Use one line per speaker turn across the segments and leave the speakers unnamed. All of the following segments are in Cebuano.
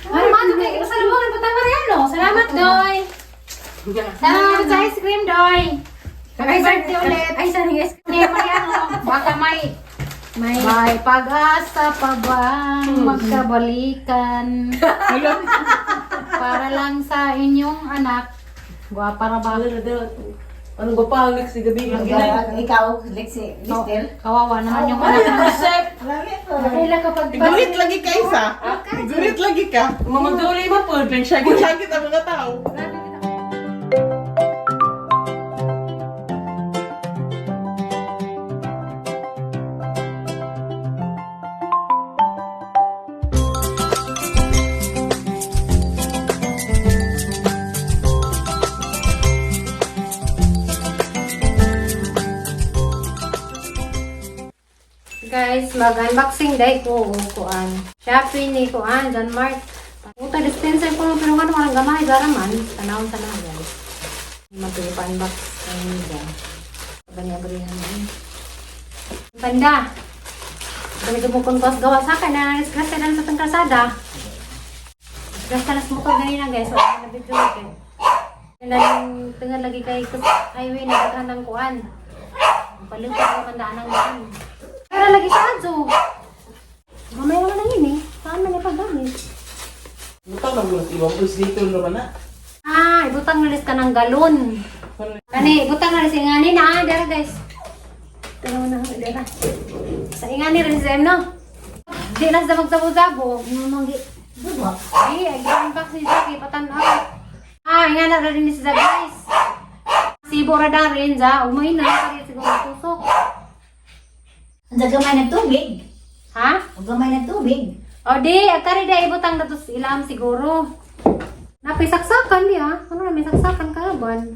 Ay, mano kay pasalubong ni Batang Mariano. Salamat, Doy. Salamat sa ice cream, Doy. Happy birthday ulit.
Ay, sorry guys.
Ni Mariano, baka may pag-asa pa bang magkabalikan para lang sa inyong anak. Guwapa ra ba?
Anong gwapahan si gabi?
Ikaw, Lexi, Listel.
Kawawa naman yung anak.
Kaila kapag
Igurit lagi ka isa. Igurit lagi ka.
Mamagduli mo po.
Shagit-shagit ang mga tao.
Guys, mag-unboxing day ko o kuan. Shopee ni kuan, John Mark. Puta dispenser ko pero ngano walang gamay gara man. Tanawon tanaw guys. Mag-unbox kay niya. Bani abrihan mo. Panda. Kami gumukon ko gawa sa akin na disgrasya na sa tang kalsada. Disgrasya na sa motor ganina guys. So, na video kay. Nang tingal lagi kay highway na daghan ng kuan. Palit ako mandaan ng daan. Pero lagi sa adyo. Mamaya naman na yun eh. Saan man ipagamit?
Butang na mo ibang bus dito naman na.
Ah, ibutang na ka ng galon. Kani, ibutang na sa ingani na ah, dara guys. Tanaw na dara. Sa ingani rin sa no? Di na sa magsabo-sabo. Ay, ay, unbox ni Jackie, patanaw. Ah, ingana ra rin ni siya guys. Sibo ra da rin ja, umay na kari siguro tusok.
Ang gamay ng tubig.
Ha?
Ang gamay ng tubig.
O di, kari da ibutang na to sa ilam siguro. Napisaksakan di ah. Ano na may saksakan ka ban?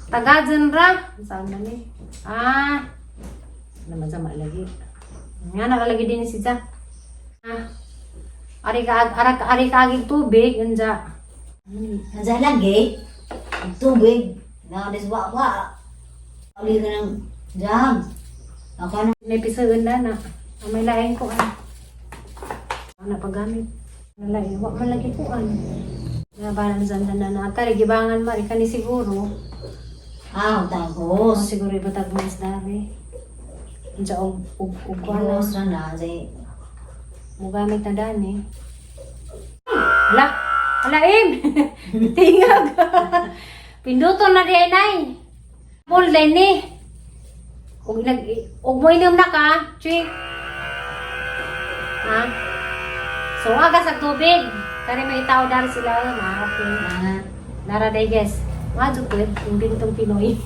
Tagadyan ra. Saan na ni? Ah. Naman sa lagi. Nga nakalagi din si Ja. Ah. Ari ka ara ari ka agig tubig unja.
Ang sa lagi, ang tubig. Nakadiswa wa. Uli ka ng jam. Ako na.
May pisoon na na. Ang may laing ko ah. Ang napagamit. Nalaing wa man lagi ko an. Nabalan sa na na atari gibangan mari kani siguro.
Ah,
Oh,
tagos.
siguro ibatag mo sa dari. Unsa og kuan na.
Tagos na na. Say,
Mugamit na dani. Hala! Hala, im! Tingag! Pinduto na di ay nay! Mul din ni! Og nag og mo inom na ka, Chi. Ha? So aga sa tubig. Kani may tao dari sila na okay.
ah,
Nara day guys. Wadyo ko imbintong Pinoy.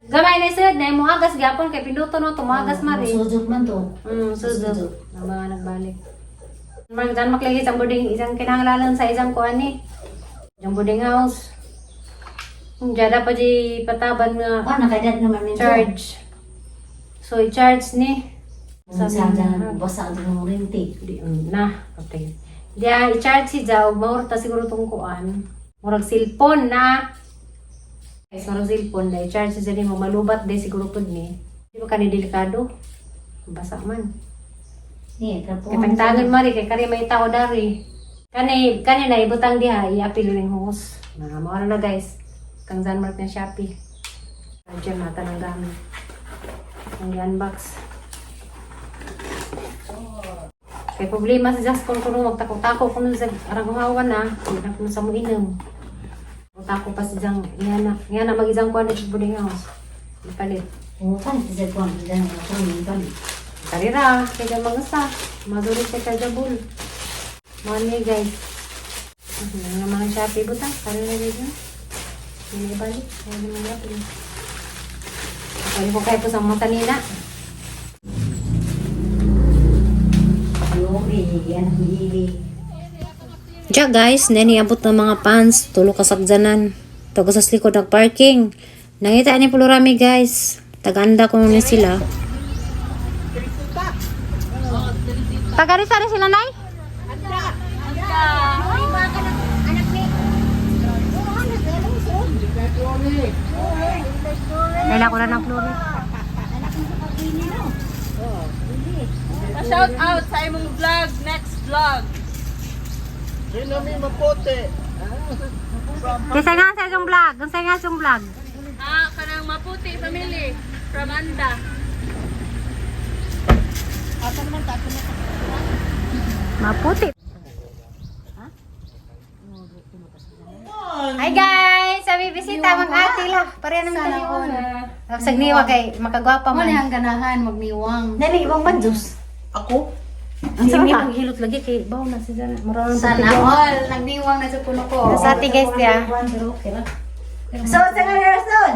Gamay na sud na mo agas gyapon kay pinduto no tumagas mari.
Sujok man to.
Sudok. Ang mga nagbalik. Mark, dyan maklagi isang boarding, isang kinanglalan sa isang kuan eh. Isang boarding house. Diyan dapat di pataban nga
Ako, nakaedad naman minsan.
charge. So, i-charge ni.
Sa dyan, basa ang ng rinti.
Di, na. Okay. Diya, i-charge si Jaw. Maurta siguro tong kuan. Murag cellphone na. Guys, murag cellphone na. I-charge si Jaw mo. Malubat di siguro pud ni. Di ba kani delikado? Basa man.
Ni, trapo.
Kay tagtagan mari kay kari may tao dari. Kani kani na ibutang diha iapil ning hose. Na mao na guys. Kang Zanmark na Shopee. Diyan mata ng gamit. Ang unbox. Kay problema si Jascon kuno magtako-tako kuno sa araguhawan na, hindi na kuno sa mo inom. Tako pa si Jang, ngana, ngana mag-isang kuan sa boarding house. Ipalit.
Oo, kan, sa kuwan, dyan, ako, minsan.
Karira, kaya mag-usa. Maduri siya kay Jabul. Money guys. Ano naman ang Shopee butang? Karira dito. Hindi balik. Kaya naman yapin. Pwede ko kayo po sa mga tanina.
Yuri, anak ni Ili.
Diya guys, nani abot ng mga pants, tulo ka sakjanan. Tago sa likod ng parking. Nangita ni Pulurami guys. Tagaanda ko ni sila. Tagarisa rin sila nay? Naila ko na ng flores.
Pa-shout out sa imong vlog, next vlog.
Kinsa nga sa imong vlog? Kinsa nga sa imong vlog?
Ah, kanang Maputi family from Anda.
Maputi. Hi guys! Sabi bisita mga ate lah. Pareha naman tayo una. Tapos sagniwa kay makagwapa man.
Ano ang ganahan magniwang.
Dali, ibang banjos.
Ako?
Ang sarap ang hilot lagi kay baw na si Zana. Maroon
Sana all nagniwang na sa puno ko.
Sa ate guys diya.
So, sa nga Rason?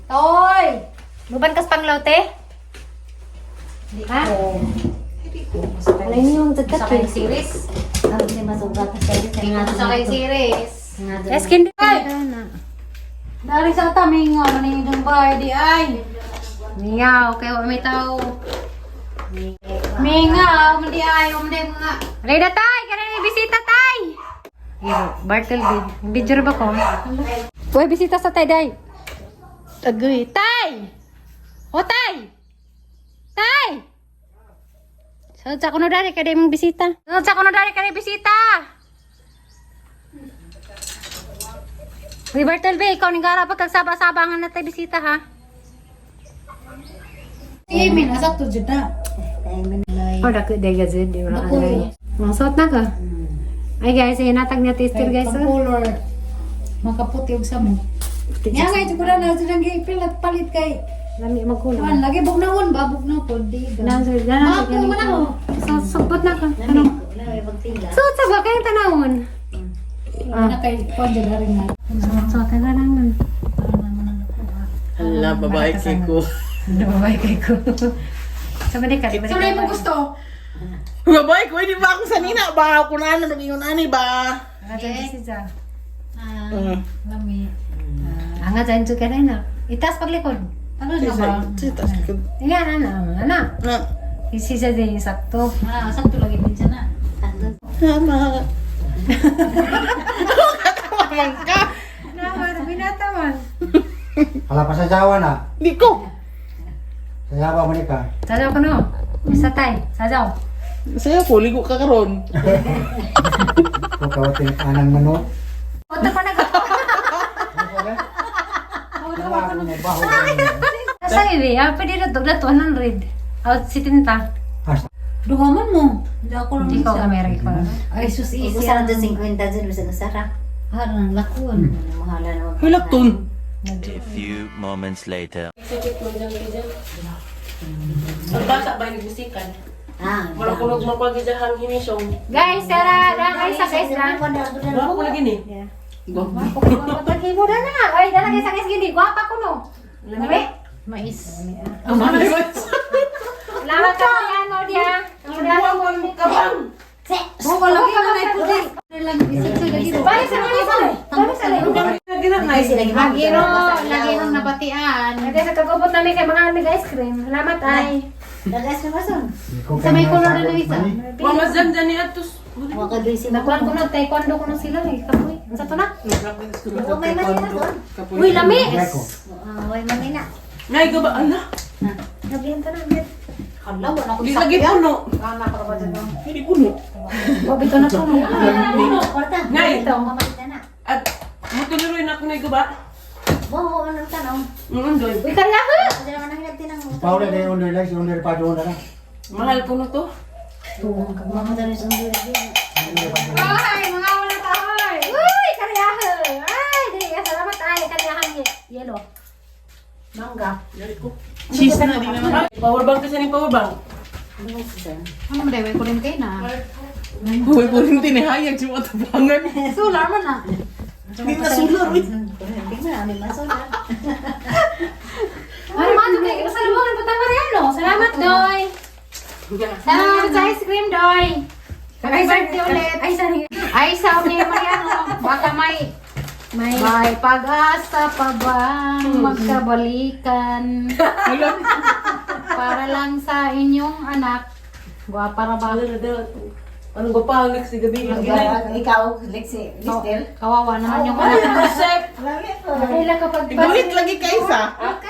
Toy! Muban kas panglaw te? Ha? Alay niyo ang
Sa kay series.
Ang si masugat sa iyo.
Sa kay series.
Eskin.
Dari sa tamingo man ni yung bay di ay.
Mingaw kay wa may tao.
Mingaw man di ay um di mga
Alay na tay, kanang may bisita tay. Iyo, Bartel di. Video ra ba ko? Uy, bisita sa tay day. Agoy, tay. O tay. Tay. Sa sa kuno dari kay mong bisita. Sa kuno dari kay bisita. Uy, Bartel B, ikaw ning gara pagkagsaba-saba nga na tay bisita ha.
Imin asa to jud na.
Oh, dako day gazed, di wala anay. Mga suot na ka. Ay guys, hinatag niya tester guys.
Pang
Oh.
color makaputi og samo. Nya nga ito ko na na silang gipilat palit kay
Lami magkulang.
Kuan lagi bugnaon ba bugnaw pod di.
Nang sir, dana
Mapo man ako.
Sa supot na ka. Ano? Suot sa ba kayong tanawon?
Ah. Na kay kuan jud ari na.
Suot suot na lang.
Hala, babae kay ko.
Babae kay ko. Sa ba ka?
So na mo gusto.
Babae ko, hindi ba ako sa nina ba? Ako na ano, nag-ingon ani ba?
Ah,
Mm.
lami.
Anga dyan ka na na. Itas paglikod.
Ano na ba?
Sita, sita.
Iyan ana, ana.
Na.
Isisa din yung sakto.
Ah, sakto lagi din siya na.
Tama. Katawa ka.
Naman, binata man.
Hala pa sa Jawa na.
Hindi ko.
Sa Jawa mo ni ka.
Sajaw ko no. Isa tay, sajaw.
Saya ko, ligo ka karon.
Ko kawatin anang manok.
Oto pa nag.
Wala ako mo baho.
Sa ibi, ah, pwede na to, na 200. Out si tinta.
Duha man mo. Di ako lang
Hindi ko kamera ko.
Ay sus easy.
Usa na 50 dyan, bisag usara.
Harang lakon.
Mahala na.
Hulak tun.
A few moments later.
Ang bata ba yung nagmusikan?
Ah,
Wala ko nagmapagidahang hinisyong.
Guys, tara, dang ay sa guys dang.
Wala ko lagi ni.
Pagkimo na na. Ay, dala kay sa guys gini. Gwapa ko no. Lami.
Mais.
Ang malay ba?
Salamat ka ano diya.
Kabang!
Buko lagi na may puti. Lang isip sa lagi.
Balik sa balik sa. Balik sa.
Lagi na nga.
Lagi ro, lagi nang nabatian.
Lagi sa kagubot namin kay mga amig ice cream. Salamat ay.
Dagas na mason.
Sa may color na isa.
Wa mas dyan dyan ni Atos.
Wa ka busy mo.
Nakuan ko na taekwondo ko na sila eh. Kapoy. Ang sa to na?
Wa may manina doon.
Uy, lami.
Wa may manina.
Ngay ka ba? Ala.
Nabihan ta na. bihan.
Hala, wala ko
Di lagi puno.
Hindi puno.
Wabito na to.
Kwarta.
Ngay.
Kamalita na.
At mutuloy na ako na ba?
Bo, ano tanong?
Doy.
Uy, karya ko.
Kasi naman ang hinagti ng
Paula kay under lang, si under pa doon na.
Mahal ko na to.
Mga dali sa undo lagi.
Ay, mga wala tahoy. Uy, karya ko. Ay, dili salamat ay karyahan yellow. Mangga.
Cheese na, di naman.
Power bank kasi ni power bank.
Ano man dai, may kurente na.
Uy, purin tinihayag si mga tabangan.
Solar man na.
Hindi na sular, uy.
Hindi mo na, may mason na.
Ano man kay pasalubong ng Mariano. Salamat, Doy. Salamat sa ice cream, Doy. Happy birthday ulit. Ay, sorry. Ay, sa ni Mariano. Baka may may
May pag-asa pa bang magkabalikan? Para lang sa inyong anak. Gwapa ra ba?
Anong gapanglik si gabi?
Ikaw, Lexi, Listel.
Kawawa naman yung anak.
Joseph!
Kaila kapag
Igurit lagi ka isa.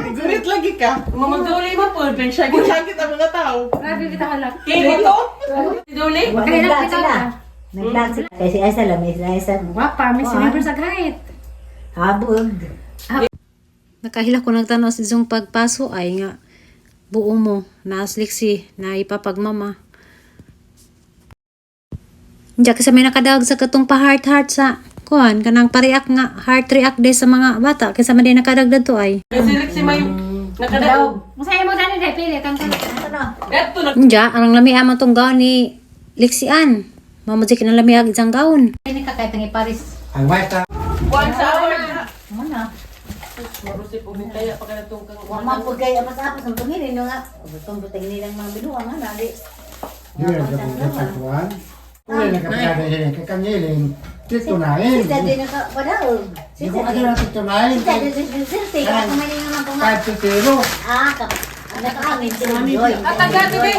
Igurit lagi ka.
Mamagduli mo po.
Shagit-shagit ang mga tao.
Grabe kita halak.
Kaya ito? Duli?
Kailan
Nag-vlog
kita
sila.
ka?
Nag-vlog sila. Kaya si Aisa lang, may si Aisa.
Wapa, may siliver sa gahit.
Habog.
Nakahila ko nagtanaw sa isang pagpaso ay nga buo mo naasliksi na ipapagmama. Diya kasi may nakadaog sa katong pa heart heart sa kuan kanang pa-react nga heart react day sa mga bata kaysa man day nakadag dadto ay.
Kasi si may nakadaog.
Masaya mo dani day pili kang
Gato na.
Diya arang lami man tong gaon ni Lixian. Mamo di kinalami ag isang gaon.
Ini ka kahit ang iparis.
Ang maestra,
Kuan sa award.
Muna.
Marusip og kaya pa kana tong kang
Wa man po kay apas-apas ang tungilin no nga. Butong butang nilang mga binuang nga na di.
di na sa kuwan. Uli na kapagada hiling, kakangiling, titunain.
Sista din nakapadaog.
Di ko kasi na titunain.
Sista din sista kaya kumain naman ko nga.
5-0.
Ah, kap. Nakaamin sila Ondoy.
Ataga gabi.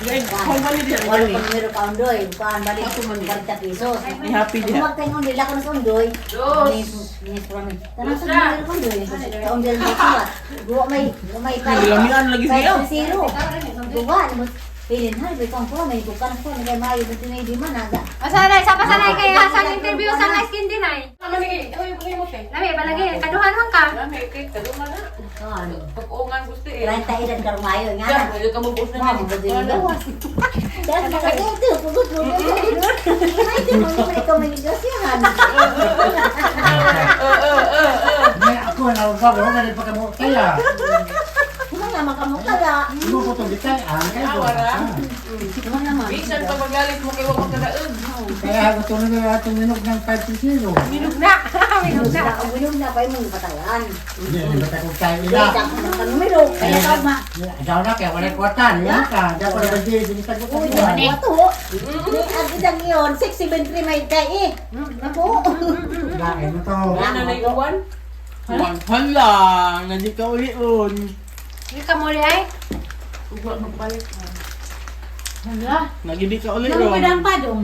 Walo pang meron ka Ondoy. Kuan balik 40 pesos.
Happy diha.
Kung magtingon nila ko sa Ondoy.
Dos.
Nis kami. Tanang sa meron ka Ondoy. Ka Ondoy mo siya. Guwa may guwa may
Nagilamian lagi siya.
5-0. Guwa mo. Pilin ha, bitong ko may bukan ko nagay mayo buti may di man aga.
Asa na, sa pasanay kay sa interview sa ice candy nay.
Ano ni hoy ko mo te.
Lami balagi kaduhan ka.
Lami kay kaduma na.
Kuan.
Pag-ungan gusto eh.
30 edad karon mayo nga.
Diyan, medyo ka mabuos na
Mamo ba din gawas? Dahil nakagito, pugod mo. Ay, di mo naman ikaw may negosyohan.
May ako na usaw, wala na rin pagkamukaya.
Kuma nga makamukala.
Mo ko itong bitay, ang kayo.
Kuma naman.
Bisan pa magalit mo kay wa makadaog.
Kaya gusto na itong minog ng 5-0.
Minog na. Minog na.
Uminom na pa yung patawan.
Hindi, hindi ba tayo tayo
Hindi,
ila?
ako ng kanumero. Kaya ka ma.
Daw na, kaya wala kwarta. Yan ka. Daw ko na ba di, di tayo
Uy, wato. Ni ang isang iyon, 673 may kay eh. Ako.
Lain mo to.
Ano na yung uwan?
Hala, nadi ka uli on.
Hindi ka muli ay.
Ugma magbalik.
Hala.
Nagidi ka uli
Nang
ron.
pwede ang padong.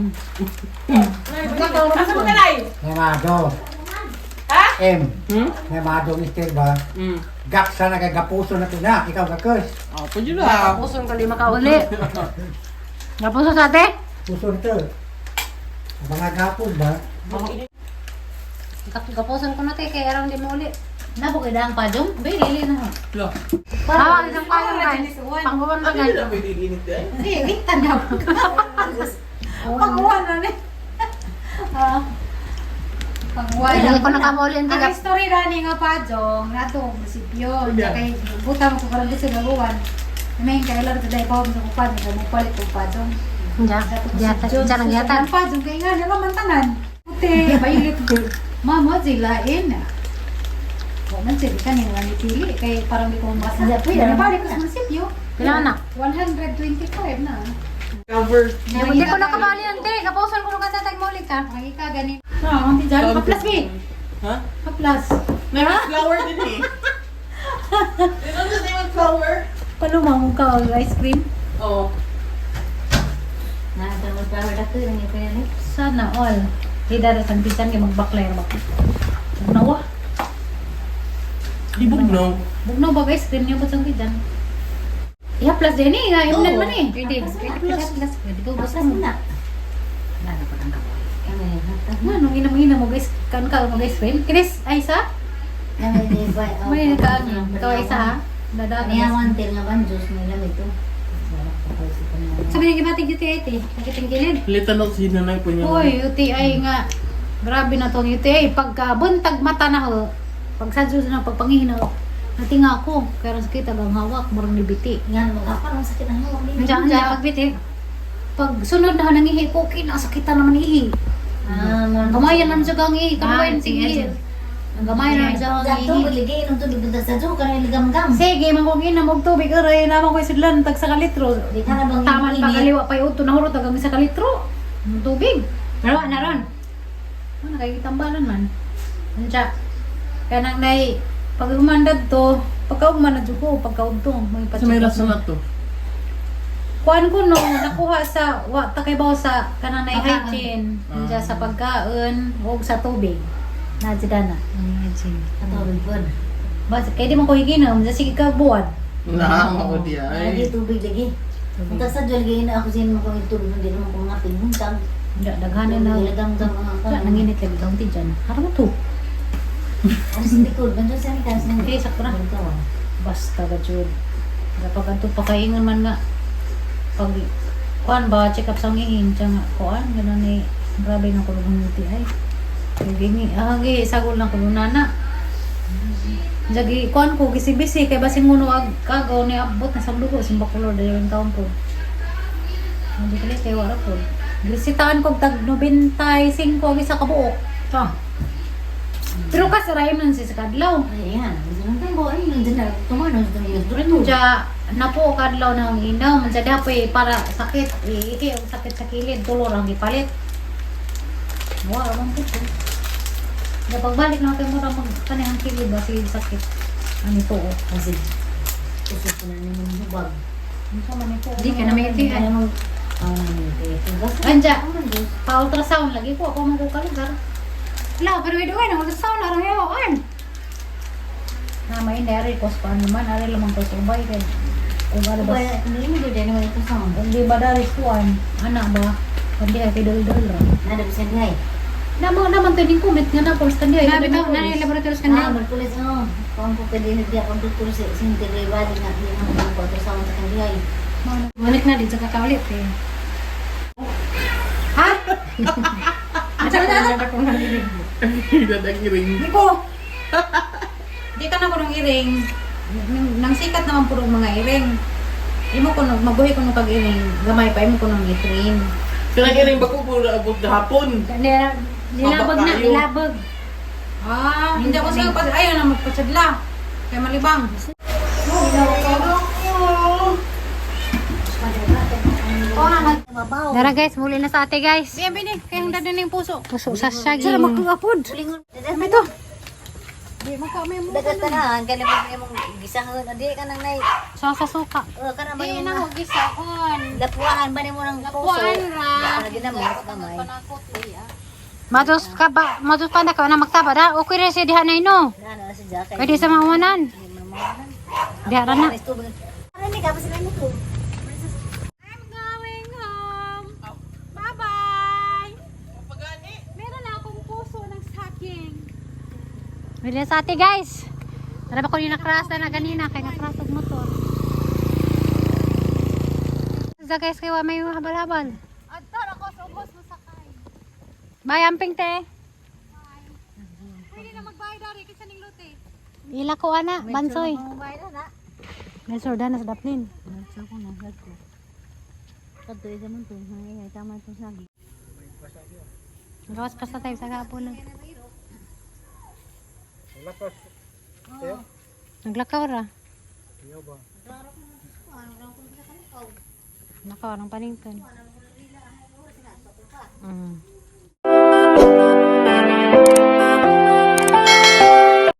Asa mo kanay?
May mado.
Ha?
M.
Hmm?
May mado, mister ba? Gaksa na kay gapuso na tina. Ikaw gakos.
Ah, pwede na.
Puson ka lima ka uli. Napuso sa ate?
Puso to. Ang mga gapon ba?
Gapuson ko na te kay araw hindi mo uli.
Nabo kay daang padong. Bay lili na.
Lah.
Ah, isang payong guys. Pangguwan ba
Ano
guys?
na pwede init eh?
Hindi, wait na. Pag-uwan na ni. Ah. Pag-uwan.
Hindi ko nakamuli ang
Ang
tiga.
story rani nga padong nato munisipyo
Yeah.
kay buta mo ko karon sa gawan. May kay laro today pa mo ko padong mo palit ko padong.
Diya, diya, diya lang yata.
Ang padong kay nga nala man tanan. Puti, violet gold. Mama sila in. Wa man sila kaning wala ni pili kay parang di ko masa.
Hindi, pwede naman.
Balik ko sa munisipyo.
Pila na?
125 na.
Cover.
Hindi ko nakabali ang te. Gapuson ko na kasi tag muli ka.
Nakika gani. No, ang tijan ka-plus bi.
Ha?
Ka-plus.
May flower din eh. Di ba sa may flower?
Palumang ka og ice cream.
Oo.
Na, tawag flower doctor, ang ipin eh.
Sana all. Di dara sa bisan kay magbaklay ra ba. Bugnaw ah.
Di bugnaw.
Bugnaw ba ice cream niyo ba sang bisan? Iha plus din eh, nga imnan man eh.
Pwede.
Plus plus pwede ko
Basta
basta mo.
na.
Wala na pag ang kabuhay.
Ano yun, ha?
Nga nung inam-ina mo guys, kan ka mag ice cream. Chris, ay isa? May nakaangin. Ikaw ay isa ha? Dadaan.
Niya wantil nga ban juice nila ito.
Sabi niya gibatig UTI te. Sakit ang gilid.
Litan ako si nanay po niya.
Uy, UTI nga. Grabe na tong UTI. Pagka buntag mata na ho, pag sa Diyos na pagpangihina ho, natinga ako. Kaya rin sakit ang hawak, murang nibiti.
Nga mo ka parang sakit ang hawak dito.
Diya, diya pagbiti.
Pag sunod na ho, nangihi ko, kinasakitan naman ihi.
Ah, mo.
Gamayan lang siya kang ihi, kanuwayan
Ah,
sige.
sige.
Ang gamayan lang siya kang
Zato
ihi.
ligi inom tubig dito sa juice kanang ligam-gam.
Sige, mangkong ina, og tubig, aray, naman ko sidlan, tag sa kalitro.
Di ka na bang
Taman
init?
pa kaliwa pa yun, tunahurot, hanggang isa kalitro. Ang tubig.
Pero na ron.
Ano, nakakitambalan man. Andiya. Kaya nang nay, pag humandad to, pagkaugman na dyan ko, pagkaugtong, may
Sa may
pacheck
rason na to.
Kuan ko no, nakuha sa wa ta kay bawo sa kanang nay
Pagkaon.
hygiene, uh sa pagkaon ug sa tubig. Na dana.
Atawag po.
Bas kay di man ko higinom, sa sige ka buwan.
Na, mao di
Lagi
ay.
tubig lagi. Punta sa dual gay na ako sin mo kung tubig hindi naman ko nga pinghuntang.
Da daghanan na.
Daghan mga
Da nanginit lagi daw ti dyan. Haro to.
Ang sa likod, bandyo sa taas ng
Okay, sakto na. Basta ka jud. Kapag adto pa kaingon man nga pag kuan ba check up sa ngiin tiyan nga kuan ganun ni grabe na kulong ng UTI. Kay ah gi sagol na kuno nana. Jagi kuan ko gisi-bisi kay basin nguno ag kagaw ni abot na sa dugo simba kulor dayon taon po. Hindi kali kay wala po. Gisitaan ko tag 95 ang isa ka buok.
Ah.
Pero kasi man si sa kadlaw.
Ay, yan. Gusto nang tambo. Ay, nandiyan na. Tumano.
Diya, napo kadlaw na ang inaw man sa dapoy para sakit iihi ang sakit sa kilid tulor ang gipalit. Wa man po to. Ya pagbalik na kay mura mag kanihang kilid ba sige sakit. Ano to oh.
Kasi, gusto ko na naman hubag.
Unsa man ito?
Di ka na may
Kaya
itihan.
mag...
Anja, pa ultrasound lagi ko ako magkukalugar.
La, pero ito ay nang-ultrasound na rin yun.
Na may hindi ari ko sa naman ari lamang ko sa ubay kay kung ano ba
Wala, hindi mo doon naman ito sa
kung di ba dari kuan ana ba kundi ay kay dol-dol ra.
Nada bisan ngay.
Namo naman to ning comment nga na first time
Grabe to, na yung laboratory sa
Ah,
kanya.
magpulis oh. Kung ko pwede hindi ako doktor sa sintigay ba di na di na ko sa sa kandihay.
Balik na dito sa kakaulit eh. Ha? Ano na? Ako narinig.
Dadagiring.
Niko. Di ka na ko ng iring. Nang sikat naman puro mga iring. Imo ko nung mabuhi ko nung kag iring, gamay pa imo ko nung i-train.
Kanang iring bako po abot gahapon.
Nilabag na,
Kayo.
nilabag.
Ah, hindi ako sa pas ayaw na magpasadla. Kay malibang.
Dara guys, muli na sa ate guys.
Biyan bini, kay ang dadin yung puso.
Puso sa siya.
Sira magkakapod.
Ito.
Di maka may mo.
Dagat na ang kani mo imong gisahon adi ka nang nay.
Sa suka.
Oh, kana ba
Di
yung
na ho gisahon.
lapuan ba nimo ng puso?
Lapuan ra.
Lagi na mo kamay.
Matos ka ba, matos pa na ka na magtaba da. Okay ra siya diha na ino.
Na na si Jack.
Pwede sa mauwanan. Diha ra na.
Ano ni ka pa ko?
I'm going home. Bye-bye. Meron na akong puso ng saking.
Muli na sa ate guys. Tara ba ko yung nakrasa na ganina kay nakras og motor. Sa guys kay wa may habal-habal.
Adto ako sa ubos mo sakay.
Bye amping te.
Pwede na magbayad dari kinsa ning lote.
Ila ko ana, bansoy. Melsor na sa daplin.
Kadto isa man to, ay tama to sagi.
Gawas pa sa tayo sa gapon na. Naglakaw ra. Nakaw ng panington.